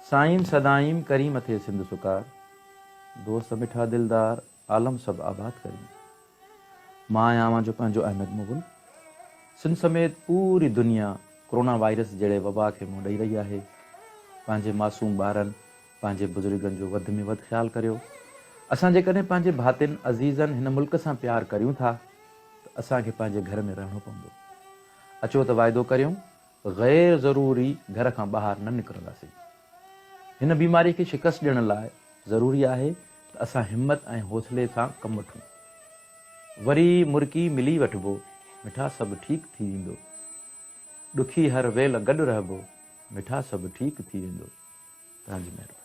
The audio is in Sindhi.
سائين سدائين ڪريم ٿئي سنڌ سڪار، دوست مٺا دلدار عالم سڀ آباد ڪريم. مان آهيان اوهان جو پنهنجو احمد مغل. سنڌ سميت پوري دنيا ڪرونا وائرس جهڙي وبا کي منهن ڏئي رهي آهي. پنهنجي معصوم ٻارن، پنهنجي بزرگن جو وڌ ۾ وڌ خيال ڪريو. اسان جيڪڏهن پنهنجي ڀاتين، عزيزن، هن ملڪ سان پيار ڪريون ٿا ته اسان کي پنهنجي گهر ۾ رهڻو پوندو. اچو ته واعدو ڪريون غير ضروري گهر کان ٻاهر نه نڪرنداسين. هن بيماري کي شڪست ڏيڻ لاء ضروري آهي ته اسان همت ۽ حوصلي سان ڪم وٺون. وري مرڪي ملي وٺبو، مٺا سڀ ٺيڪ ٿي ويندو. ڏکي هر ويل گڏ رهبو، مٺا سڀ ٺيڪ ٿي ويندو. توهان جي مهرباني.